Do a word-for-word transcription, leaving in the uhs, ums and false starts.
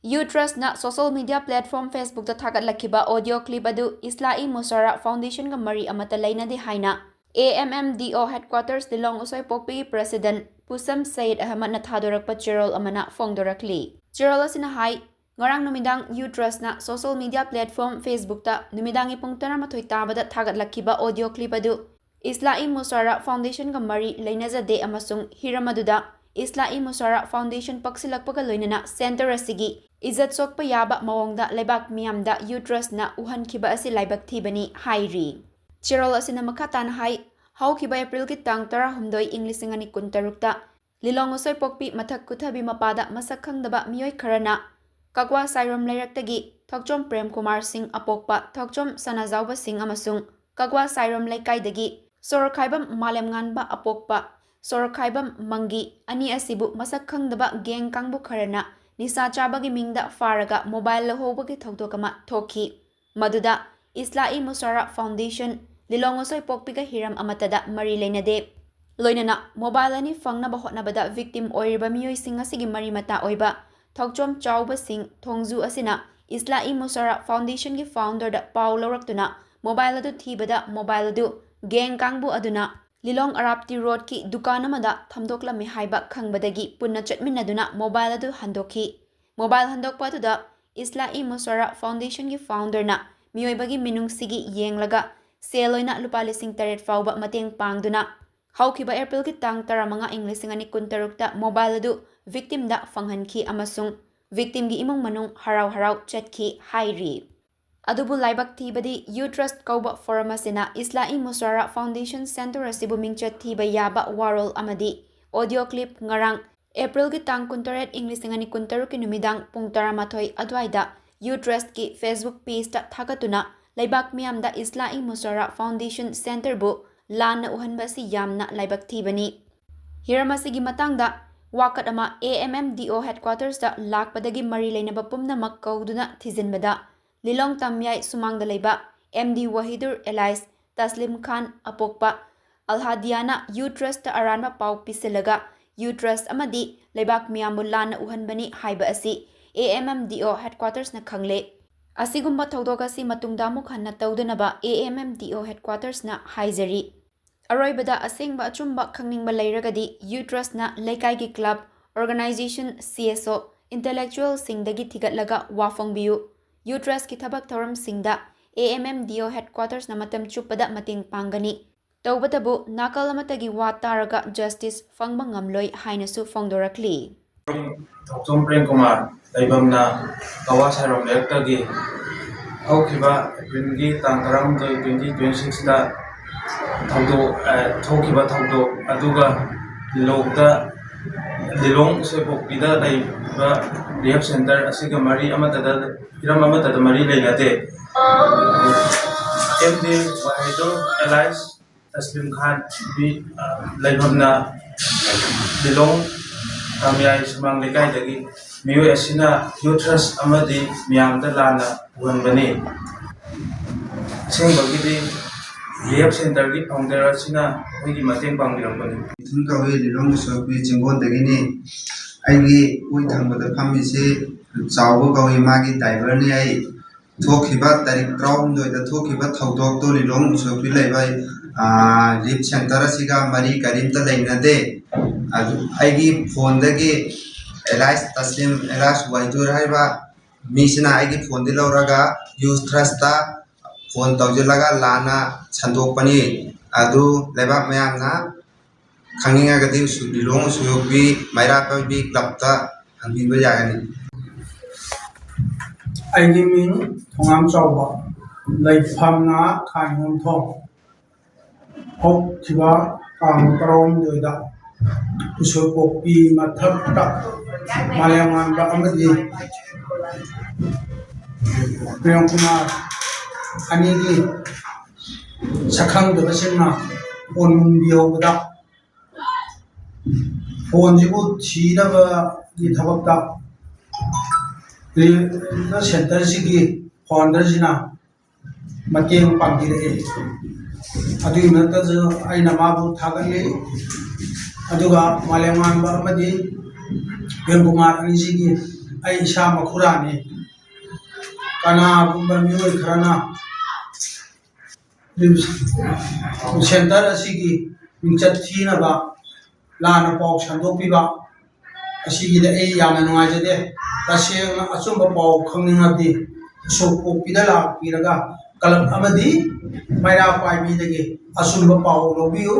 U ꯇ꯭ꯔꯁꯅ social media platform Facebookꯇ ꯊꯥꯒꯠꯂꯛꯈꯤꯕ ꯑꯣꯗꯤꯑꯣ ꯀ꯭ꯂꯤꯞ ꯑꯗꯨ ꯏꯁꯂꯥ-ꯏ ꯃꯨꯁꯥꯔꯥ ꯐꯥꯎꯟꯗꯦꯁꯟꯒ ꯃꯔꯤ ꯑꯃꯠꯇ ꯂꯩꯅꯗꯦ ꯍꯥꯏꯅ A M M D O headquarters Lilong ꯎꯁꯣꯏꯄꯣꯛꯄꯤꯒꯤ president ꯄꯨꯁꯝ Sayed ꯑꯍꯃꯗꯅ ꯊꯥꯗꯣꯔꯛꯄ ꯆꯦꯔꯣꯜ ꯑꯃꯅ ꯐꯣꯡꯗꯣꯔꯛꯂꯤ꯫ ꯆꯦꯔꯣꯜ ꯑꯁꯤꯅ ꯍꯥꯏ, ꯉꯔꯥꯡ ꯅꯨꯃꯤꯗꯥꯡ ꯌꯨ ꯇ꯭ꯔꯁꯅ ꯁꯣꯁꯤꯌꯦꯜ ꯃꯤꯗꯤꯌꯥ ꯄ꯭ꯂꯦꯠꯐꯣꯔꯝ Facebookꯇ ꯅꯨꯃꯤꯗꯥꯡꯒꯤ ꯄꯨꯡ ꯇꯔꯥꯃꯥꯊꯣꯏ ꯇꯥꯕꯗ ꯊꯥꯒꯠꯂꯛꯈꯤꯕ ꯑꯣꯗꯤꯑꯣ ꯀ꯭ꯂꯤꯞ ꯑꯗꯨ ꯏꯁꯂꯥ-ꯏ ꯃꯨꯁꯥꯔꯥ ꯐꯥꯎꯟꯗꯦꯁꯟꯒ ꯃꯔꯤ ꯂꯩꯅꯖꯗꯦ ꯑꯃꯁꯨꯡ ꯍꯤꯔꯝ ꯑꯗꯨꯗ ꯏꯁꯂꯥ-ꯏ ꯃꯨꯁꯥꯔꯥ ꯐꯥꯎꯟꯗꯦꯁꯟ ꯄꯛꯁꯤꯜꯂꯛꯄꯒ ꯂꯣꯏꯅꯅ ꯁꯦꯟꯇꯔ ꯑꯁꯤꯒꯤ ꯏꯖꯠ ꯁꯣꯛꯄ ꯌꯥꯕ ꯃꯑꯣꯡꯗ ꯂꯩꯕꯥꯛ ꯃꯤꯌꯥꯝꯗ ꯌꯨ ꯇ꯭ꯔꯁꯅ ꯎꯍꯟꯈꯤꯕ ꯑꯁꯤ ꯂꯥꯏꯕꯛ ꯊꯤꯕꯅꯤ ꯍꯥꯏꯔꯤ꯫ ꯆꯦꯔꯣꯜ ꯑꯁꯤꯅ ꯃꯈꯥ ꯇꯥꯅ ꯍꯥꯏ, ꯍꯧꯈꯤꯕ ꯑꯦꯄ꯭ꯔꯤꯜꯒꯤ ꯇꯥꯡ ꯇꯔꯥꯍꯨꯝꯗꯣꯏ, ꯏꯪ ꯂꯤꯁꯤꯡ ꯑꯅꯤ ꯀꯨꯟꯇꯔꯨꯛꯇ ꯂꯤꯂꯣꯡ ꯎꯁꯣꯏꯄꯣꯛꯄꯤ ꯃꯊꯛ ꯀꯨꯊꯕꯤ ꯃꯄꯥꯗ ꯃꯁꯛ ꯈꯪꯗꯕ ꯃꯤꯑꯣꯏ ꯈꯔꯅ ꯀꯛꯋꯥ ꯁꯥꯏꯔꯣꯝ ꯂꯩꯔꯛꯇꯒꯤ ꯊꯣꯛꯆꯣꯝ ꯄ꯭ꯔꯦꯝ ꯀꯨꯃꯥꯔ ꯁꯤꯡ ꯑꯄꯣꯛꯄ ꯊꯣꯛꯆꯣꯝ ꯁꯅꯥꯖꯥꯎꯕ ꯁꯤꯡ ꯑꯃꯁꯨꯡ ꯀꯛꯋꯥ ꯁꯥꯏꯔꯣꯝ ꯂꯩꯀꯥꯏꯗꯒꯤ ꯁꯣꯔꯣꯛꯈꯥꯏꯕꯝ ꯃꯥꯂꯦꯝꯉꯥꯟꯕ ꯑꯄꯣꯛꯄ ꯁꯣꯔꯣꯛꯈꯥꯏꯕꯝ ꯃꯪꯒꯤ ꯑꯅꯤ ꯑꯁꯤꯕꯨ ꯃꯁꯛ ꯈꯪꯗꯕ ꯒꯦꯡ ꯀꯥꯡꯕꯨ ꯈꯔꯅ ꯅꯤꯁꯥ ꯆꯥꯕꯒꯤ ꯃꯤꯡꯗ ꯐꯥꯔꯒ ꯃꯣꯕꯥꯏꯜ ꯂꯧꯍꯧꯕꯒꯤ ꯊꯧꯗꯣꯛ ꯑꯃ ꯊꯣꯛꯈꯤ꯫ ꯃꯗꯨꯗ ꯏꯁꯂꯥ-ꯏ ꯃꯨꯁꯥꯔꯥ ꯐꯥꯎꯟꯗꯦꯁꯟ, ꯂꯤꯂꯣꯡ ꯎꯁꯣꯏꯄꯣꯛꯄꯤꯒ ꯍꯤꯔꯝ ꯑꯃꯠꯇꯗ ꯃꯔꯤ ꯂꯩꯅꯗꯦ꯫ ꯂꯣꯏꯅꯅ ꯃꯣꯕꯥꯏꯜ ꯑꯅꯤ ꯐꯪꯅꯕ ꯍꯣꯠꯅꯕꯗ ꯚꯤꯛꯇꯤꯝ ꯑꯣꯏꯔꯤꯕ ꯃꯤꯑꯣꯏꯁꯤꯡ ꯑꯁꯤꯒꯤ ꯃꯔꯤ ꯃꯇꯥ ꯑꯣꯏꯕ ꯊꯣꯛꯆꯣꯝ ꯆꯥꯎꯕ ꯁꯤꯡ ꯊꯣꯡꯖꯨ ꯑꯁꯤꯅ ꯏꯁꯂꯥ-ꯏ ꯃꯨꯁꯥꯔꯥ ꯐꯥꯎꯟꯗꯦꯁꯟꯒꯤ ꯐꯥꯎꯟꯗꯔꯗ ꯄꯥꯎ ꯂꯧꯔꯛꯇꯨꯅ ꯃꯣꯕꯥꯏꯜ ꯑꯗꯨ ꯊꯤꯕꯗ ꯃꯣꯕꯥꯏꯜ ꯑꯗꯨ ꯒꯦꯡ ꯀꯥꯡꯕꯨ ꯑꯗꯨꯅ ꯂꯤꯂꯣꯡ ꯑꯔꯥꯞꯇꯤ ꯔꯣꯗꯀꯤ ꯗꯨꯀꯥꯟ ꯑꯃꯗ ꯊꯝꯗꯣꯛꯂꯝꯃꯤ ꯍꯥꯏꯕ ꯈꯪꯕꯗꯒꯤ ꯄꯨꯟꯅ ꯆꯠꯃꯤꯟꯅꯗꯨꯅ ꯃꯣꯕꯥꯏꯜ ꯑꯗꯨ ꯍꯟꯗꯣꯛꯈꯤ꯫ ꯃꯣꯕꯥꯏꯜ ꯍꯟꯗꯣꯛꯄ ꯑꯗꯨꯗ ꯏꯁꯂꯥ-ꯏ ꯃꯨꯁꯥꯔꯥ ꯐꯥꯎꯟꯗꯦꯁꯟꯒꯤ ꯐꯥꯎꯟꯗꯔꯅ ꯃꯤꯑꯣꯏꯕꯒꯤ ꯃꯤꯅꯨꯡꯁꯤꯒꯤ ꯌꯦꯡꯂꯒ ꯁꯦꯜ ꯑꯣꯏꯅ ꯂꯨꯄꯥ ꯂꯤꯁꯤꯡ ꯇꯔꯦꯠ ꯐꯥꯎꯕ ꯃꯇꯦꯡ ꯄꯥꯡꯗꯨꯅ ꯍꯧꯈꯤꯕ ꯑꯦꯄ꯭ꯔꯤꯜꯒꯤ ꯇꯥꯡ ꯇꯔꯥꯃꯉꯥ, ꯏꯪ ꯂꯤꯁꯤꯡ ꯑꯅꯤ ꯀꯨꯟꯇꯔꯨꯛꯇ ꯃꯣꯕꯥꯏꯜ ꯑꯗꯨ ꯚꯤꯛꯇꯤꯝꯗ ꯐꯪꯍꯟꯈꯤ ꯑꯃꯁꯨꯡ ꯚꯤꯛꯇꯤꯝꯒꯤ ꯏꯃꯨꯡ ꯃꯅꯨꯡ ꯍꯔꯥꯎ ꯍꯔꯥꯎ ꯆꯠꯈꯤ ꯍꯥꯏꯔꯤ꯫ ꯑꯗꯨꯕꯨ ꯂꯥꯏꯕꯛ ꯊꯤꯕꯗꯤ ꯌꯨ ꯇ꯭ꯔꯁꯠ ꯀꯧꯕ ꯐꯣꯔꯝ ꯑꯁꯤꯅ ꯏꯁꯂꯥ-ꯏ ꯃꯨꯁꯥꯔꯥ ꯐꯥꯎꯟꯗꯦꯁꯟ ꯁꯦꯟꯇꯔ ꯑꯁꯤꯕꯨ ꯃꯤꯡꯆꯠ ꯊꯤꯕ ꯌꯥꯕ ꯋꯥꯔꯣꯜ ꯑꯃꯗꯤ ꯑꯣꯗꯤꯑꯣ ꯀ꯭ꯂꯤꯞ ꯉꯔꯥꯡ ꯑꯦꯄ꯭ꯔꯤꯜꯒꯤ ꯇꯥꯡ ꯀꯨꯟꯇꯔꯦꯠ, ꯏꯪ ꯂꯤꯁꯤꯡ ꯑꯅꯤ ꯀꯨꯟꯇꯔꯨꯛꯀꯤ ꯅꯨꯃꯤꯗꯥꯡ ꯄꯨꯡ ꯇꯔꯥꯃꯥꯊꯣꯏ ꯑꯗꯨꯋꯥꯏꯗ ꯌꯨ ꯇ꯭ꯔꯁꯠꯀꯤ Facebook ꯄꯦꯖꯇ ꯊꯥꯒꯠꯇꯨꯅ ꯂꯩꯕꯥꯛ ꯃꯤꯌꯥꯝꯗ ꯏꯁꯂꯥ-ꯏ ꯃꯨꯁꯥꯔꯥ ꯐꯥꯎꯟꯗꯦꯁꯟ ꯁꯦꯟꯇꯔꯕꯨ ꯂꯥꯟꯅ ꯎꯍꯟꯕ ꯑꯁꯤ ꯌꯥꯝꯅ ꯂꯥꯏꯕꯛ ꯊꯤꯕꯅꯤ꯫ ꯍꯤꯔꯝ ꯑꯁꯤꯒꯤ ꯃꯇꯥꯡꯗ ꯋꯥꯀꯠ ꯑꯃ A M M D O headquartersꯇ ꯂꯥꯛꯄꯗꯒꯤ ꯃꯔꯤ ꯂꯩꯅꯕ ꯄꯨꯝꯅꯃꯛ ꯀꯧꯗꯨꯅ ꯊꯤꯖꯤꯟꯕꯗ ꯂꯤꯂꯣꯡ ꯇꯝꯌꯥꯏ ꯁꯨꯃꯥꯡꯗ ꯂꯩꯕ M D ꯋꯥꯍꯤꯗꯨꯔ alias ꯇꯁꯂꯤꯝ ꯈꯥꯟ ꯑꯄꯣꯛꯄ ꯑꯜꯍꯥꯗꯤꯌꯥꯅ ꯌꯨ ꯇ꯭ꯔꯁꯠꯇ ꯑꯔꯥꯟꯕ ꯄꯥꯎ ꯄꯤꯁꯤꯜꯂꯒ ꯌꯨ ꯇ꯭ꯔꯁꯠ ꯑꯃꯗꯤ ꯂꯩꯕꯥꯛ ꯃꯤꯌꯥꯝꯕꯨ ꯂꯥꯟꯅ ꯎꯍꯟꯕꯅꯤ ꯍꯥꯏꯕ ꯑꯁꯤ ꯑꯦ ꯑꯦꯝ ꯑꯦꯝ ꯗꯤ ꯑꯣ ꯍꯦꯗꯀ꯭ꯋꯥꯇꯔꯁꯅ ꯈꯪꯂꯦ꯫ ꯑꯁꯤꯒꯨꯝꯕ ꯊꯧꯗꯣꯛ ꯑꯁꯤ ꯃꯇꯨꯡꯗ ꯑꯃꯨꯛ ꯍꯟꯅ ꯇꯧꯗꯅꯕ ꯑꯦ ꯑꯦꯝ ꯑꯦꯝ ꯗꯤ ꯑꯣ ꯍꯦꯗꯀ꯭ꯋꯥꯇꯔꯁꯅ ꯍꯥꯏꯖꯔꯤ꯫ ꯑꯔꯣꯏꯕꯗ ꯑꯁꯦꯡꯕ ꯑꯆꯨꯝꯕ ꯈꯪꯅꯤꯡꯕ ꯂꯩꯔꯒꯗꯤ ꯌꯨ ꯇ꯭ꯔꯁꯅ ꯂꯩꯀꯥꯏꯒꯤ ꯀ꯭ꯂꯕ, ꯑꯣꯔꯒꯅꯥꯏꯖꯦꯁꯟ, ꯁꯤ ꯑꯦꯁ ꯑꯣ, ꯏꯟꯇꯦꯂꯦꯛꯆꯨꯑꯦꯜꯁꯤꯡꯗꯒꯤ ꯊꯤꯒꯠꯂꯒ ꯋꯥ ꯐꯣꯡꯕꯤꯌꯨ꯫ ꯌꯨ ꯇ꯭ꯔꯁꯀꯤ ꯊꯕꯛ ꯊꯧꯔꯝꯁꯤꯡꯗ ꯑꯦ ꯑꯦꯝ ꯑꯦꯝ ꯗꯤ ꯑꯣ ꯍꯦꯗꯀ꯭ꯋꯥꯇꯔꯁꯅ ꯃꯇꯝ ꯆꯨꯞꯄꯗ ꯃꯇꯦꯡ ꯄꯥꯡꯒꯅꯤ꯫ ꯇꯧꯕꯇꯕꯨ ꯅꯥꯀꯜ ꯑꯃꯠꯇꯒꯤ ꯋꯥ ꯇꯥꯔꯒ ꯖꯁꯇꯤꯁ ꯐꯪꯕ ꯉꯝꯂꯣꯏ ꯍꯥꯏꯅꯁꯨ ꯐꯣꯡꯗꯣꯔꯛꯂꯤ꯫ ꯊꯣꯛꯆꯣꯝ ꯄ꯭ꯔꯦꯝ ꯀꯨꯃꯥꯔ ꯂꯩꯐꯝꯅ ꯀꯋꯥ ꯁꯥꯏꯔꯣꯝ ꯂꯩꯔꯛꯇꯒꯤ ꯍꯧꯈꯤꯕ ꯑꯦꯄ꯭ꯔꯤꯜꯒꯤ ꯇꯥꯡ ꯇꯔꯥꯍꯨꯝꯗꯣꯏ, ꯇ꯭ꯋꯦꯟꯇꯤ ꯇ꯭ꯋꯦꯟꯇꯤ ꯁꯤꯛꯁꯇ ꯊꯧꯗꯣꯛ, ꯑ, ꯊꯣꯛꯈꯤꯕ ꯊꯧꯗꯣꯛ ꯑꯗꯨꯒ ꯂꯤꯂꯣꯡꯗ, ꯂꯤꯂꯣꯡ ꯎꯁꯣꯏꯄꯣꯛꯄꯤꯗ ꯂꯩꯕ ꯔꯤꯍꯦꯞ ꯁꯦꯟꯇꯔ ꯑꯁꯤꯒ ꯃꯔꯤ ꯑꯃꯠꯇꯗ, ꯍꯤꯔꯝ ꯑꯃꯠꯇꯗ ꯃꯔꯤ ꯂꯩꯅꯗꯦ꯫ ꯑꯦꯝ ꯗꯤ ꯋꯥꯍꯤꯗꯨꯔ ꯑꯦꯂꯥꯏꯁ ꯇꯁꯂꯤꯝ ꯈꯥꯟ, ꯃꯤ, ꯑ, ꯂꯩꯐꯝꯅ ꯂꯤꯂꯣꯡ ꯀꯥꯃꯤꯌꯥꯏ ꯁꯨꯃꯥꯡ ꯂꯩꯀꯥꯏꯗꯒꯤ꯫ ꯃꯤꯑꯣꯏ ꯑꯁꯤꯅ ꯌꯨ ꯇ꯭ꯔꯁ ꯑꯃꯗꯤ ꯃꯤꯌꯥꯝꯗ ꯂꯥꯟꯅ ꯎꯍꯟꯕꯅꯤ꯫ ꯑꯁꯦꯡꯕꯒꯤꯗꯤ ꯔꯤꯍꯦꯞ ꯁꯦꯟꯇꯔꯒꯤ ꯐꯥꯎꯟꯗꯔ ꯑꯁꯤꯅ ꯑꯩꯈꯣꯏꯒꯤ ꯃꯇꯦꯡ ꯄꯥꯡꯕꯤꯔꯛꯄꯅꯤ꯫ ꯃꯤꯊꯨꯟ ꯀꯧꯏ, ꯂꯤꯂꯣꯡ ꯎꯁꯣꯏꯄꯤ ꯆꯤꯡꯒꯣꯟꯗꯒꯤꯅꯤ꯫ ꯑꯩꯒꯤ ꯑꯣꯏ ꯊꯪꯕꯗ ꯐꯝꯃꯤꯁꯤ ꯆꯥꯎꯕ ꯀꯧꯏ, ꯃꯥꯒꯤ ꯗ꯭ꯔꯥꯏꯚꯔꯅꯤ ꯑꯩ꯫ ꯊꯣꯛꯈꯤꯕ ꯇꯥꯔꯤꯛ ꯇꯔꯥꯍꯨꯝꯗꯣꯏꯗ ꯊꯣꯛꯈꯤꯕ ꯊꯧꯗꯣꯛꯇꯨ ꯂꯤꯂꯣꯡ ꯎꯁꯣꯏꯄꯤ ꯂꯩꯕ, ꯑꯥ, ꯔꯤꯍꯦꯞ ꯁꯦꯟꯇꯔ ꯑꯁꯤꯒ ꯃꯔꯤ ꯀꯔꯤꯝꯇ ꯂꯩꯅꯗꯦ꯫ ꯑꯗꯨ ꯑꯩꯒꯤ ꯐꯣꯟꯗꯒꯤ ꯑꯦꯂꯥꯏꯁ ꯇꯁꯂꯤꯝ, ꯑꯦꯂꯥꯏꯁ ꯋꯥꯏꯗꯨꯔ ꯍꯥꯏꯕ ꯃꯤꯁꯤꯅ ꯑꯩꯒꯤ ꯐꯣꯟꯗꯤ ꯂꯧꯔꯒ ꯌꯨ ꯇ꯭ꯔꯁꯇ ꯐꯣꯟ ꯇꯧꯁꯤꯜꯂꯒ ꯂꯥꯟꯅ ꯁꯟꯗꯣꯛꯄꯅꯤ꯫ ꯑꯗꯨ ꯂꯩꯕꯥꯛ ꯃꯌꯥꯝꯅ ꯈꯪꯅꯤꯡꯉꯒꯗꯤ ꯎꯁꯨ-, ꯂꯤꯂꯣꯡ ꯎꯁꯣꯏꯄꯤ ꯃꯩꯔꯥ ꯄꯥꯏꯕꯤ ꯀ꯭ꯂꯕꯇ ꯍꯪꯕꯤꯕ ꯌꯥꯒꯅꯤ꯫ ꯑꯩꯒꯤ ꯃꯤꯡ ꯊꯣꯉꯥꯝ ꯆꯥꯎꯕ, ꯂꯩꯐꯝꯅ ꯈꯥꯏꯉꯣꯝꯊꯣꯡ꯫ ꯍꯧꯈꯤꯕ ꯇꯥꯡ ꯇꯔꯥꯍꯨꯝꯗꯣꯏꯗ ꯎꯁꯣꯏꯄꯣꯛꯄꯤ ꯃꯊꯛꯇ ꯃꯥꯂꯦꯝꯉꯥꯟꯕ ꯑꯃꯗꯤ ꯄ꯭ꯔꯦꯝꯀꯨꯃꯥꯔ ꯑꯅꯤꯒꯤ ꯁꯛꯈꯪꯗꯕꯁꯤꯡꯅ ꯐꯣꯟ ꯃꯨꯟꯕꯤꯍꯧꯕꯗ, ꯐꯣꯟꯁꯤꯕꯨ ꯊꯤꯅꯕꯒꯤ ꯊꯕꯛꯇ ꯔꯤꯍꯦꯕꯤꯂꯤꯇꯦꯁꯟ ꯁꯦꯟꯇꯔꯁꯤꯒꯤ ꯐꯥꯎꯟꯗꯔꯁꯤꯅ ꯃꯇꯦꯡ ꯄꯥꯡꯕꯤꯔꯛꯏ꯫ ꯑꯗꯨꯒꯤ ꯃꯊꯛꯇꯁꯨ ꯑꯩꯅ ꯃꯥꯕꯨ ꯊꯥꯒꯠꯂꯤ꯫ ꯑꯗꯨꯒ ꯃꯥꯂꯦꯝꯉꯥꯟꯕ ꯑꯃꯗꯤ ꯄ꯭ꯔꯦꯝꯀꯨꯃꯥꯔ ꯑꯅꯤꯁꯤꯒꯤ ꯑꯩ ꯏꯁꯥ ꯃꯈꯨꯔꯥꯅꯤ꯫ ꯀꯅꯥꯒꯨꯝꯕ ꯃꯤꯑꯣꯏ ꯈꯔꯅ ꯁꯦꯟꯇꯔ ꯑꯁꯤꯒꯤ ꯃꯤꯡꯆꯠ ꯊꯤꯅꯕ ꯂꯥꯟꯅ ꯄꯥꯎ ꯁꯟꯗꯣꯛꯄꯤꯕ ꯑꯁꯤꯒꯤꯗ ꯑꯩ ꯌꯥꯝꯅ ꯅꯨꯡꯉꯥꯏꯖꯗꯦ꯫ ꯇꯁꯦꯡꯅ ꯑꯆꯨꯝꯕ ꯄꯥꯎ ꯈꯪꯅꯤꯡꯉꯕꯗꯤ ꯎꯁꯣꯞ ꯀꯣꯛꯄꯤꯗ ꯂꯥꯛꯄꯤꯔꯒ ꯀ꯭ꯂꯕ ꯑꯃꯗꯤ ꯃꯩꯔꯥ ꯄꯥꯏꯕꯤꯗꯒꯤ ꯑꯆꯨꯝꯕ ꯄꯥꯎ ꯂꯧꯕꯤꯌꯨ꯫